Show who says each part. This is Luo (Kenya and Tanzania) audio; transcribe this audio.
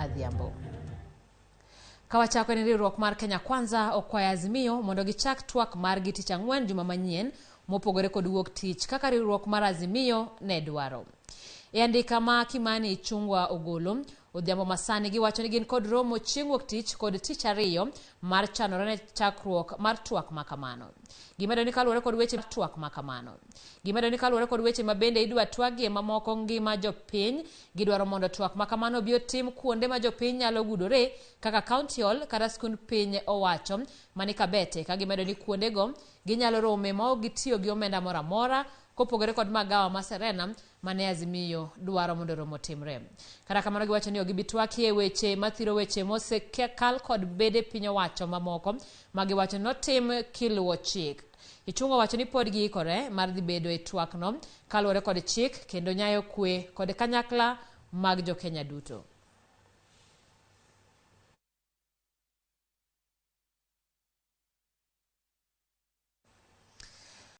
Speaker 1: Adhiambo. Kawachako en riwruok mar Kenya Kwanza okwayo Azimio mondo gichak twak margi tich ang'wen juma manyien mopogore kod wuok tich kaka riwruok mar Azimio ne dwaro. E andika ma Kimani Ichung'wa ogolo, odhiambo masani giwacho ni gin kod romo chieng' wuok tich kod tich ariyo mar chanore ne chakruok mar twak ma kamano. Gimedo ni kaluwore kod weche twak ma kamano. Gimedo ni kaluwore kod weche ma bende idwa twagie mamoko ngima jopiny, gidwaro mondo twak ma kamano obi otim kuonde ma jopiny nyalo gudore kaka County Hall kata skund piny owacho mani Kabete ka gimedo ni kuondego ginyalo rome maok gitiyo gi omenda moro amora kopogore kod magawa ma Serena mane Azimio dwaro mondo romo otimre. Kata kamano giwacho ni ok gibi twakie weche mathiro weche mosekal kod bede piny owacho mamoko ma giwacho ni notim kiluwo chik. Ichung'wa wacho ni pod giikore mar dhi bedo e twakno kaluwore kod chik kendo nyayo kwe kod kanyakla mag jokenya duto.